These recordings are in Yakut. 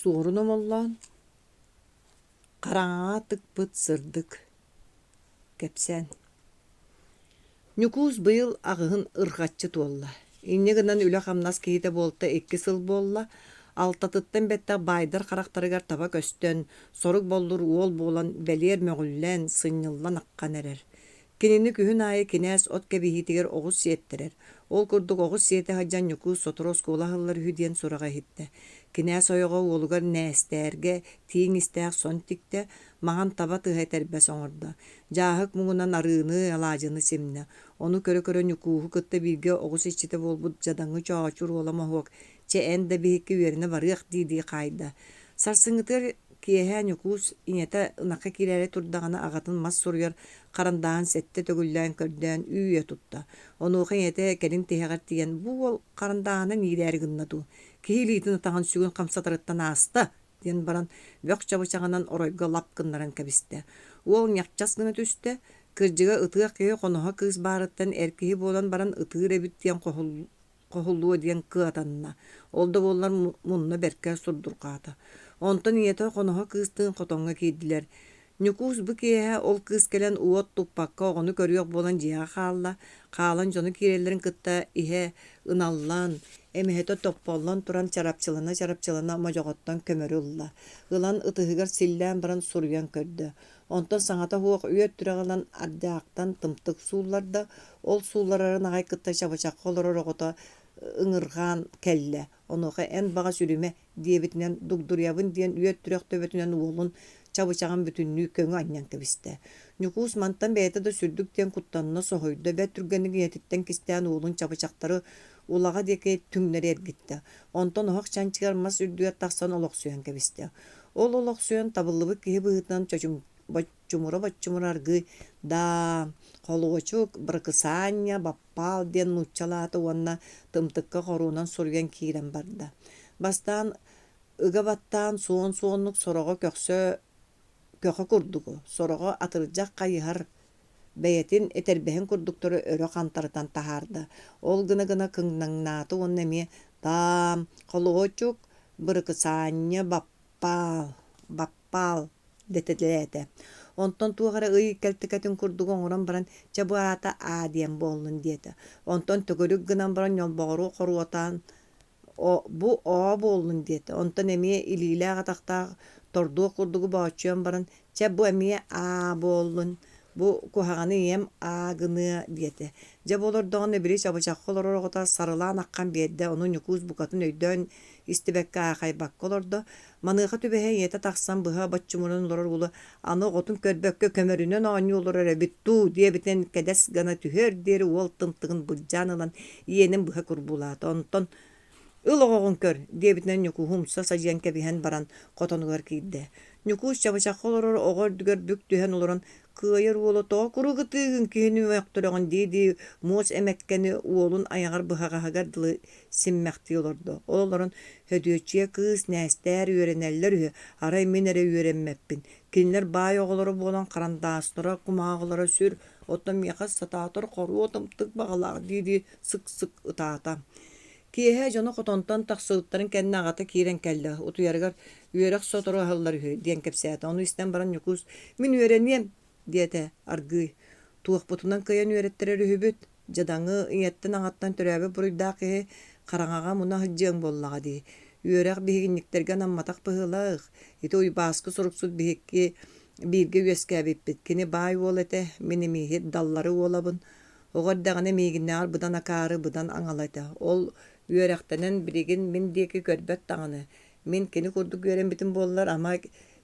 Суорун Омоллоон Хараҥаҕа тыкпыт сырдык Кэпсээн Ньукуус быйыл аҕыһын ырҕаччы туолла. Инньэ гынан үлэ-хамнас киһитэ буолта икки сыл буолла, алтатыттан бэттэх баайдар харахтарыгар таба көстөн, сорук боллур уол буолан бэлиэр мөҕүллэн, сынньыллан аххан эрэр. Кинини күһүн аайы кинээс от кэбиһиитигэр оҕус сиэттэрэр. Ол курдук оҕус сиэтэ сылдьан Ньукуус сотору оскуола аһыллар үһү диэн сураҕы иһиттэ. Кинээс ойоҕо уолугар Нээстээргэ тииҥ истээх сон тиктэ, маҥан таба тыһа этэрбэс оҥордо. Дьааһык муҥунан арыыны, алаадьыны симнэ. Ону көрө-көрө Ньукууһу кытта бииргэ оҕус иччитэ буолбут дьадаҥы Чоочур уола Моһуок «Чэ, эн да биһикки үөрэнэ барыах» дии-дии хаайда. Сарсыҥҥытыгар Киэһэ Ньукуус ийэтэ ынахха киирээри турдаҕына аҕатын мас суруйар харандааһын сэттэ төгүллээн көрдөөн үүйэ тутта. Онуоха ийэтэ кэлин тиһэҕэр тиийэн «Бу уол харандааһынан иирээри гынна дуу, киһи илиитин атаҕын сүгүн хамсатарыттан ааста» диэн баран бөх чабычаҕынан оройго лап гыннаран кэбистэ. Уол ньахчас гына түстэ, кырдьыга ытыах киһи хоноһо кыыс баарыттан эр киһи буолан баран ытыыр эбит диэн хоһуллуо диэн кыатанна, ол да буоллар мунна бэркэ сурдурҕаата. Онтон ийэтэ хоноһо кыыстыын хотоҥҥо киирдилэр. Ньукуус бу киэһэ ол кыыс кэлэн уот туппакка оҕону көрүөх буолан дьиэҕэ хаалла, хаалан дьону киирэллэрин кытта иһэ ыналлан, эмэһэтэ топполлон туран чарапчылана-чарапчылана модьоҕоттон көмөрү ылла. Ылан ытыһыгар силлээн баран суруйан көрдө. Онтон саҥата суох үөт түрэҕи ылан ардьаахтан тымтык суулларда, ол суулларарын аҕай кытта чабычахха олорор оҕото ыҥырҕаан кэллэ, онуоха эн баҕас үрүмэ диэбитинэн дугдуруйабын диэн үөт түрэх төбөтүнэн уолун чабычаҕын бүтүннүү көҥү анньан кэбистэ. Ньукуус мантан бэйэтэ да сүрдүк диэн куттанна, соһуйда, бэрт түргэнник ийэтиттэн кистээн уолун чабычахтары улаҕа диэки түҥнэри эргиттэ. Онтон оһох чанчыгар мас үрдүгэр тахсан олохсуйан кэбистэ. Ол олохсуйан табыллыбыт киһи быһыытынан боччумура-боччумура аргыый «Даа, холуочук, быракысаанньа, баппаал» диэн нууччалаата уонна тымтыкка хоруунан суруйан киирэн барда. Бастаан ыга баттаан суон-суоннук сороҕо көхсө көхө курдугу, сороҕо атырдьах хайыһар бэйэтин этэрбэһин курдуктары өрө хантарытан таһаарда. Ол гына-гына кыҥнаҥнаата уонна эмиэ «Таам, холуочук, бырыкысаанньа, баппаал, баппаал» дэтэлээтэ. Онтон туох эрэ ый кэлтикэтин курдук оҥорон баран, чэ бу аата Аа диэн буоллун диэтэ. Онтон төгүрүк гынан баран ньолбоҕору хоруотаан бу оо буоллун диэтэ. Онтон эмиэ илиилээх-атахтаах тордуох курдугу бооччуйан баран, чэ бу эмиэ аа буоллун, бу куһаҕаны ийэм аа гыныа диэтэ. Дьэ бу олордоҕуна били чабычахха олорор оҕото сарылаан аххан биэрдэ, ону Ньукуус букатын өйдөөн истибэккэ аахайбакка олордо. Маныаха түбэһэ ийэтэ тахсан быһа боччумуран олорор уолу аны оҕотун көрбөккө көмөрүнэн оонньуу олорор эбит дуу диэбитинэн кэдэс гына түһүөр диэри уол тымтыгын былдьаан ылан иэнин быһа курбуулаата. Онтон «Ыл оҕоҕун көр» диэбитинэн Ньукууһу умса садьыйан кэбиһэн баран хотонугар киирдэ. Ньукуус чабычахха олорор оҕо үрдүгэр бүк түһэн олорон «Кыайар уола тоҕо куруук ытыыгын киһини мөхтөрөҕүн» дии-дии муос эмэккэни уолун айаҕар быһаҕаһыгар дылы симмэхтии олордо. Ол олорон Сөдүөччүйэ кыыс Нээстээр үөрэнэллэр үһү, арай мин эрэ үөрэммэппин. Кинилэр баай оҕолоро буолан харандаастара, кумааҕылара сүр, оттон миэхэ сатаатар хоруо тымтык баҕалаах дии-дии сык-сык ытаата. Киэһэ дьоно хотонтон тахсыбыттарын кэннэ аҕата киирэн кэллэ, утуйарыгар «Үөрэх сотору аһыллар үһү» диэн кэпсээтэ. Ону истэн баран Ньукуус «Мин үөрэниэм» диэтэ аргыый. «Туохпутунан кыайан үөрэттэрэр үһүбүт, дьадаҥы, ийэттэн-аҕаттан төрөөбүт буруйдаах киһи хараҥаҕа муна сылдьыаҥ буоллаҕа дии. Үөрэх биһигинньиктэргэ анамматах быһыылаах. Ити Уйбааскы суруксут биһикки бииргэ үөскээбиппит. Кини баай уол этэ, мин эмииһит Даллары уолабын. Оҕо эрдэҕинэ миигиннээҕэр быдан акаары, быдан аҥала этэ. Ол үөрэхтэнэн билигин мин диэки көрбөт даҕаны. Мин кини курдук үөрэммитим буоллар, ама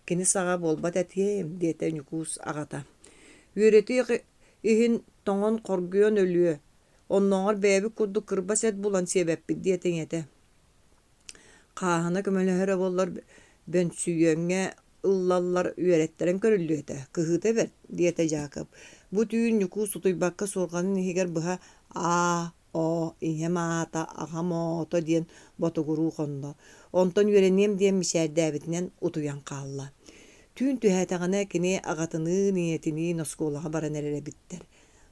кини саҕа буолбат этиэм, диэтэ Ньукуус аҕата. Үөрэтиэх иһин тоҥон хоргуйан өлүө, оннооҕор бэйэбит курдук кырбас эт булан сиэбэппит диэтэ ийэтэ. Хааһына көмөлөһөрө буоллар бөнсүйүөҥҥэ ыллаллар үөрэттэрэн көрүллүө этэ, кыһыыта бэрт, диэтэ Дьаакып. Бу түүн Ньукуус утуйбакка суорҕанын иһигэр быһа «Аа, оо, ийэм аата, аҕам оото» диэн ботугуруу хонно. Онтон үөрэниэм диэн мичээрдээбитинэн утуйан хаалла. Түүн түһээтэҕинэ кини аҕатыныын, ийэтиниин оскуолаҕа баран эрэр эбиттэр.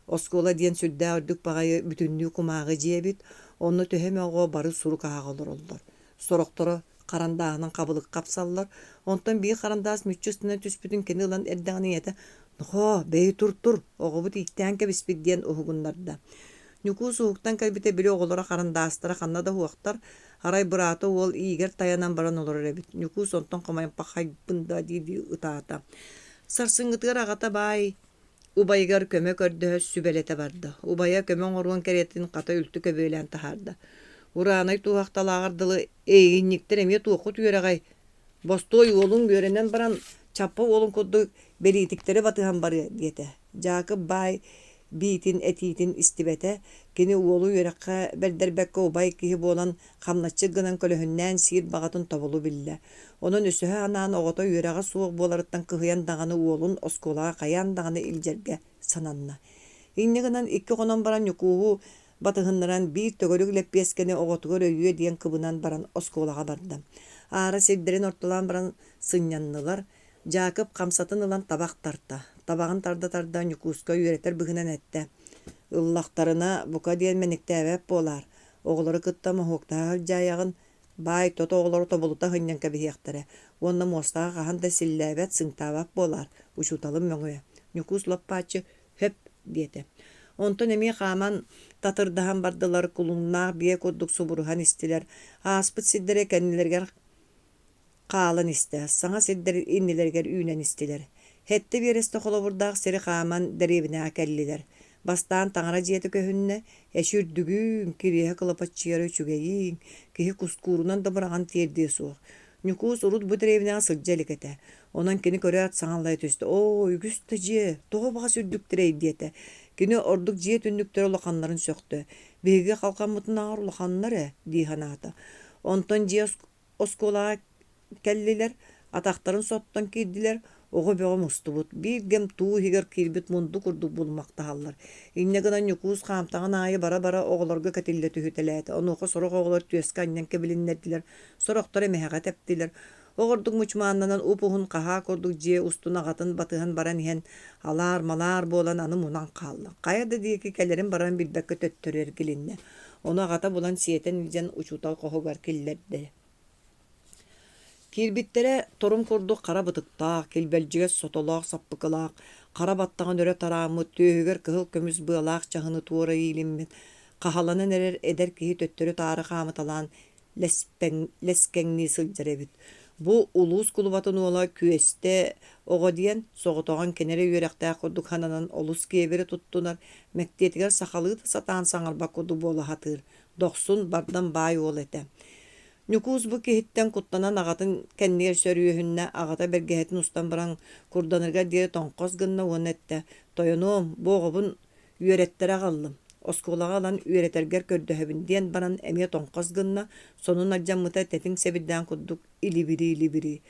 Оскуола диэн сүрдээх үрдүк баҕайы бүтүннүү кумааҕы дьиэ эбит, онно төһө эмэ оҕо бары сурук ааҕа олороллор. Сорохторо. Харандааһынан хабылык хапсаллар. Онтон биир харандаас мүччү ыстана түспүтүн кини ылан эрдэҕинэ ийэтэ «Нохоо, бэйи тур-тур, оҕобут ииктээн кэбиспит» диэн уһугуннарда. Ньукуус уһуктан кэлбитэ били оҕолоро харандаастара ханна да суохтар, арай быраата уол иигэр тайанан баран олорор эбит. Ньукуус онтон хомойон «Пахайбын да» дии-дии ытаата. Сарсыҥҥытыгар аҕата баай Убайыгар көмө көрдөһө сүбэлэтэ барда. Убайа көмө оҥоруон кэриэтин хата үлтү көбүөлээн таһаарда. Ураанай туоһахталааҕар дылы эйигинньиктэр эмиэ туоххут үөрэҕэй? Бостуой уолуҥ үөрэнэн баран Чаппа уолун курдук бэлиитиктэри батыһан барыа диэтэ. Дьаакып баай биитин этиитин истибэтэ, кини уолу үөрэххэ бэрдэрбэккэ убай киһи буолан хамначчыт гынан көлөһүннээн сиир баҕатын тобулу биллэ. Онон өсөһө анаан оҕото үөрэҕэ суох буоларыттан кыһыйан даҕаны уолун оскуолаҕа хайаан даҕаны илдьэргэ сананна. Инньэ гынан икки хонон баран Ньукууһу батыһыннаран биир төгүрүк лэппиэскэни оҕотугар өйүө диэн кыбынан баран оскуолаҕа барда. Аара сирдэрин ортолоон баран сынньаннылар. Дьаакып хамсатын ылан табах тарта. Табаҕын тарда-тарда Ньукууска үөрэтэр быһыынан эттэ: «Ыллахтарына, бука диэн мэниктээбэт буолаар, оҕолору кытта моһуоктаһа сылдьаайаҕын, Баай тото оҕолору тобулута сынньан кэбиһиэхтэрэ уонна муостаҕа хаһан да силлээбэт, сыҥтаабат буолаар, учууталым мөҥүө. Ньукуус лоппааччы «Хөп» диэтэ. Онтон эмиэ хааман татырдаһан бардылар, кулуннаах биэ курдук субуруһан истилэр. Ааспыт сирдэрэ кэннилэригэр хаалан истэ, саҥа сирдэр иннилэригэр үүнэн истилэр. Сэттэ биэрэстэ холобурдаах сири хааман дэриэбинэҕэ кэллилэр. Бастаан таҥара дьиэтэ көһүннэ, эчи үрдүгүн, кириэһэ кылапаччыйара үчүгэйиҥ, киһи кускуурунан да быраҕан тиэрдиэ суох. Ньукуус урут бу дэриэбинэҕэ сылдьа илик этэ. Онон кини көрөөт саҥаллайа түстэ: «Оо, үгүс да дьиэ, тоҕо баҕас үрдүктэрэй?» диэтэ. Кини ордук дьиэ түннүктэрэ улаханнарын сөхтө. «Биһиги халҕаммытынааҕар улаханнар ээ» дии санаата. Онтон дьиэ Оскуолаҕа кэллилэр, атахтарын соттон киирдилэр, оҕо бөҕө мустубут, биир кэм туу иһигэр киирбит мунду курдук булумахтаһаллар. Инньэ гынан Ньукуус хаамтаҕын аайы бара-бара оҕолорго кэтиллэ түһүтэлээтэ. Онуоха сорох оҕолор түөскэ анньан кэбилиннэрдилэр, сорохтор эмэһэҕэ тэптилэр. Оҕордук мучумааннанан уп-уһун хаһаа курдук дьиэ устун аҕатын батыһан баран иһэн, алаар-малаар буолан аны мунан хаалла. Хайа да диэки кэлэрин-барарын билбэккэ төттөрү эргилиннэ. Ону аҕата булан сиэтэн илдьэн учуутал хоһугар киллэрдэ. Киирбиттэрэ торум курдук хара бытыктаах, килбэлдьигэс сотолоох саппыкылаах, хара баттаҕын өрө тарааммыт, түөһүгэр кыһыл көмүс быалаах чаһыны туора иилиммит, хаһаланан эрэр эдэр киһи төттөрү-таары хаамыталаан лэскэҥнии сылдьар эбит. Бу улуус кулубатын уола Күөстэ оҕо диэн, соҕотоҕун кини эрэ үөрэхтээх курдук сананан олус киэбирэ туттунар, мэктиэтигэр сахалыы да сатаан саҥарбат курдук буола сатыыр, дохсун, бардам баай уол этэ. Ньукуус бу киһиттэн куттанан аҕатын кэннигэр сөрүөһүннэ, аҕата бэргэһэтин устан баран курданарыгар диэри тоҥхос гынна уонна эттэ: «Тойонуом, бу оҕобун Үөрэттэрэ аҕаллым, оскуолаҕа ылан үөрэтэргэр көрдөһөбүн диэн баран эмиэ тоҥхос гынна, сонун алдьаммыта тэтиҥ сэбирдээн курдук илибирии-илибирии.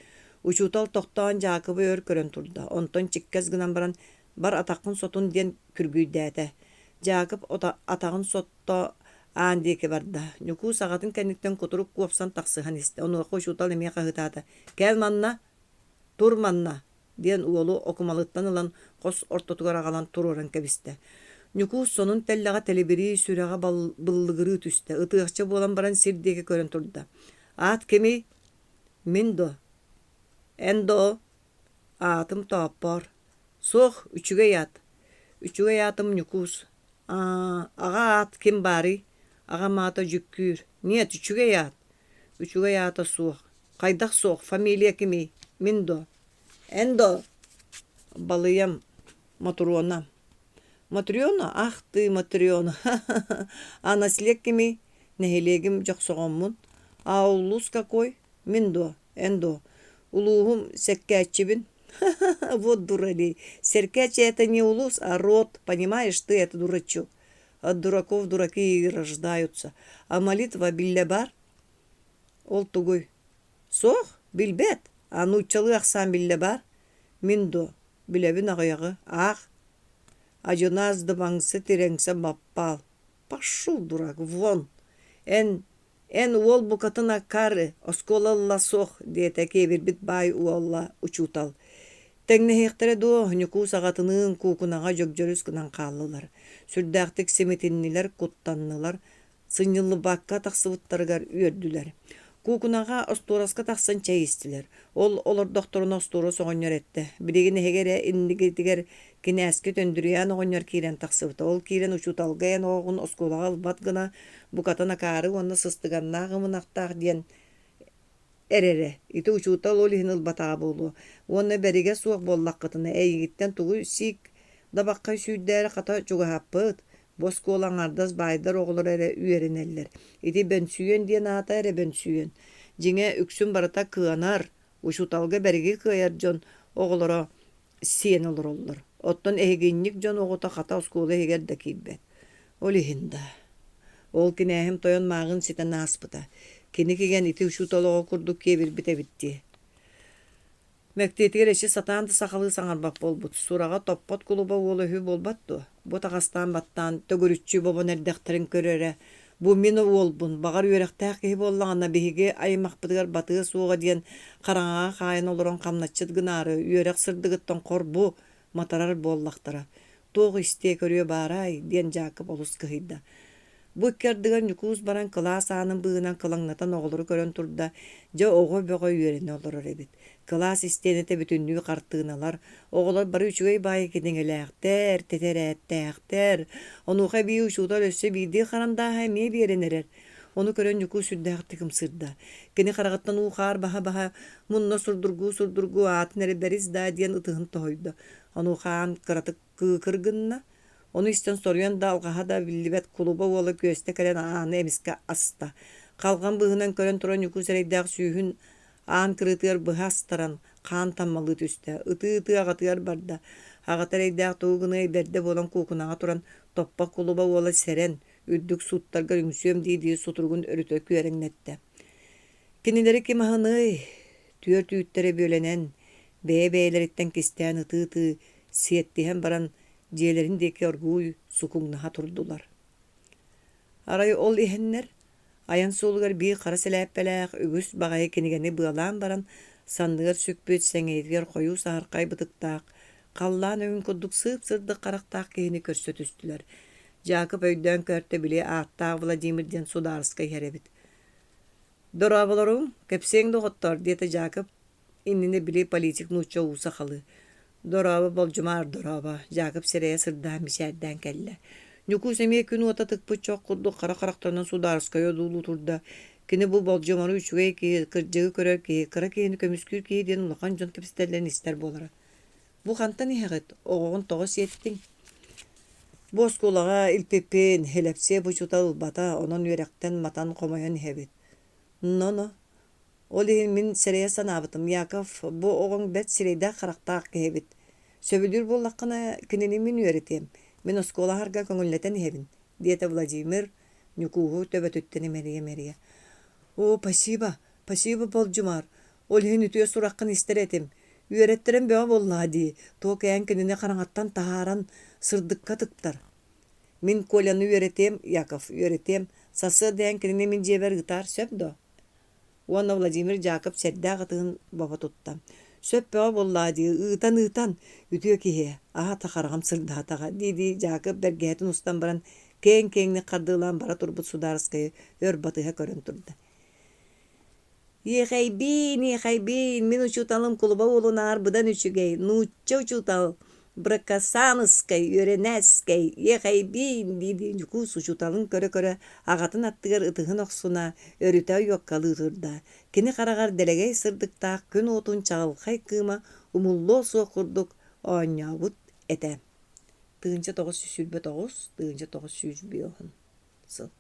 Учуутал тохтоон Дьаакыбы өр көрөн турда, онтон чиккэс гынан баран бар атаххын сотун диэн күргүйдээтэ. Дьаакып атаҕын сотто аан диэки барда. Ньукуус аҕатын кэнниттэн кутурук куопсан тахсыһан истэ. Онуоха учуутал эмиэ хаһыытаата: «Кэл манна! Тур манна!» диэн уолу окумалыттан ылан хос ортотугар аҕалан туруоран кэбистэ. Ньукуус сонун тэллэҕэ тэлибирии, сүрэҕэ быллыгырыы түстэ, ытыахча буолан баран сир диэки көрөн турда. «Аат кимий?» «Мин дуо?» «Эн доо?» «Аатым Тооппоор». «Суох, үчүгэй аат». «Үчүгэй аатым Ньукуус». «Аа, аҕа аат ким баарый?» «Аҕам аата Дьүккүүр». «Нет, үчүгэй аат». «Үчүгэй аата суох». «Хайдах суох, фамилия кимий? Мин дуо?» «Эн дуо?» «Балыйам, Мотуруона». «Матрена? Ах ты, Матрена! А наслед кимий?» «Нэһилиэгим Дьохсоҕоммун». «А улуус какой?» «Мин дуо? Эн дуо?» «Улууһум Сэккээччибин». «Вот дуралей! Сэркээччи это не улуус, а род, понимаешь ты это, дурачок? От дураков дураки и рождаются. А молитва биллэ бар?» Ол тугуй? Суох, билбэт. А нууччалыы ахсаан биллэ баар. Мин дуо? Билэбин аҕыйаҕы. Аах. Адьынаас дыбаҥса тирэҥсэ баппаал. Пошел, дурак, вон! Эн, эн уол букатын акаары, оскуола ылла суох, диэтэ киэбирбит баай уола учуутал. Тэҥнэһиэхтэрэ дуо, Ньукуус аҕатыныын куукунаҕа дьөгдьөрүс гынан хааллылар. Сүрдээхтик симитиннилэр, куттаннылар, сынньыллыбакка тахсыбыттарыгар үөрдүлэр. Куукунаҕа остуораска тахсан чэй истилэр. Ол олордохторуна остуорас оҕонньор эттэ: «Билигин эһиги эрэ иннигитигэр кинээскит Өндүрүйээн оҕонньор киирэн тахсыбыта. Ол киирэн учууталга эн оҕоҕун оскуолаҕа ылбат гына букатын акаары уонна сыстыганнаах ымынахтаах диэн эрэрэ. Ити учуутал ол иһин ылбатаҕа буолуо. Уонна бэригэ суох буоллаххытына эйигиттэн тугу сиик дабаххай сүүрдээри хата чугаһаппыт. Бу оскуола аҥаардас баайдар оҕолоро эрэ үөрэнэллэр. Ити Бөнсүйүөн диэн аата эрэ Бөнсүйүөн. Дьиҥэ, үксүн барыта кыанар, учууталга бэриги кыайар дьон оҕолоро сиэн олороллор. Оттон эһигинньик дьон оҕото хата оскуола иһигэр да киирбэт. Ол иһин да. Ол кинээһим тойон мааҕын ситэн ааспыта. Кини кигэн ити учуутал оҕо курдук киэбирбит эбит дии. Мэктиэтигэр эчи сатаан да сахалыы саҥарбат буолбут, сураҕа топпот кулуба уола үһү буолбат дуо? Бу таҕастаан баттаан, төгүрүччү бобон эрдэхтэрин көр эрэ, бу мин уолбун, баҕар үөрэхтээх киһи буоллаҕына биһиги аймахпытыгар батыа суоҕа диэн хараҥаҕа хаайан олорон хамначчыт гынаары, үөрэх сырдыгыттан хор бу матарар буоллахтара. Туох истиэ-көрүө баарай? диэн Дьаакып олус кыһыйда. Бу икки ардыгар Ньукуус баран кылаас аанын быыһынан кылаҥнатан оҕолору көрөн турда, дьэ оҕо бөҕө үөрэнэ олорор эбит. Кылаас истиэнэтэ бүтүннүү хартыыналар, оҕолор бары үчүгэй баайы кинигэлээхтэр, тэтэрээттээхтэр. Онуоха эбии учуутал өссө биирдии харандааһы эмиэ биэрэн эрэр. Ону көрөн Ньукуус сүрдээхтик ымсыырда. Кини хараҕыттан уу-хаар баһа-баһа, мунна сурдургуу-сурдургуу аатын эрэ бэрис даа диэн ытыһын тоһуйда. Онуоха аан кыратык кыыкыр гынна. Ону истэн соруйан да алҕаһа да биллибэт кулуба уола күөстэ кэлэн ааны эмискэ аста. Халҕан быыһынан көрөн туран Ньукуус эрэйдээх сүүһүн аан кырыытыгар быһа астаран, хаан таммалыы түстэ. Ытыы-ытыы аҕатыгар барда. Аҕата эрэйдээх тугу гыныай бэрдэ буолан куукунаҕа туран Топпох кулуба уола сэрэн, үрдүк сууттаргар үҥсүөм дии-дии сутуругун өрүтэ күөрэҥнэттэ. Кинилэри ким аһыныай? Түөрт үүттэрэ бүөлэнэн, бэйэ-бэйэлэриттэн кистээн ытыы-ытыы сиэттиһэн баран дьиэлэрин диэки оргууй сукуҥнаһа турдулар. Арай ол иһэннэр, айан суолугар биир хара сэлээппэлээх үгүс баҕайы кинигэни быалаан баран, санныгар сүкпүт сэҥийэтигэр хойуу саһархай бытыктаах, халлаан өҥүн курдук сып-сырдык харахтаах киһини көрсө түстүлэр. Дьаакып өйдөөн көөртө били ааттаах Владимир диэн судаарыска иһэр эбит. «Дорооболоруҥ, кэпсиэҥ доҕоттоор» диэтэ Дьаакып иннинэ били политик нуучча уу сахалыы «Дорообо, Болдьумаар, дорообо!» Дьаакып сирэйэ сырдаан мичээрдээн кэллэ. Ньукуус эмиэ күн уота тыкпыт чох курдук хара харахтарынан судаарыскайы одуулуу турда. Кини бу Болдьумары үчүгэй киһи, кырдьыгы көрөр киһи, кыра киһини көмүскүүр киһи диэн улахан дьон кэпсэтэллэрин истэр буолара. «Бу хантан иһэҕит? Оҕоҕун тоҕо сиэттиҥ?» «Бу оскуолаҕа илпиппин, Һилэпсиэп учуутал ылбата, онон үөрэхтэн матан хомойон иһэбит». «Но-но, Ол иһин мин сэрэйэ санаабытым, Яков, бу оҕоҥ бэрт сирэйдээх-харахтаах киһи эбит. Сөбүлүүр буоллаххына, кинини мин үөрэтиэм. Мин оскуола аһарга көҥүллэтэн иһэбин, диэтэ Владимир, Ньукууһу төбөтүттэн имэрийэ-имэрийэ. Оо, спасибо, спасибо, Болдьумаар. Ол иһин үтүө сураххын истэр этим. Үөрэттэрэн бөҕө буоллаҕа дии, туох эн кинини хараҥаттан таһааран сырдыкка тыктар. Мин Коляны үөрэтиэм, Яков, үөрэтиэм. Сарсыарда эн кинини мин дьиэбэр ыытаар, сөп дуо? Уонна Владимир Дьаакып сэрдээх ытыһын бобо тутта. «Сөп бөҕө буоллаҕа дии, ыытан-ыытан, үтүө киһи, аһата хараҕым сырдаатаҕа» дии-дии Дьаакып бэргэһэтин устан баран киэҥ-киэҥник хардыылаан бара турбут судаарыскайы өр батыһа көрөн турда. «Иэхэйбиин, иэхэйбиин, мин учууталым кулуба уолунааҕар быдан үчүгэй, нуучча учуутал, Быракасааныскай, үөрэнээскэй, иэхэйбиин дии-дии Ньукуус учууталын көрө-көрө аҕатын аттыгар ытыһын охсуна, өрүтэ ойуоккалыы турда. Кини хараҕар дэлэгэй сырдыктаах күн уотун чаҕылхай кыыма умуллуо суох курдук оонньообут этэ. 1929 1905 сыл.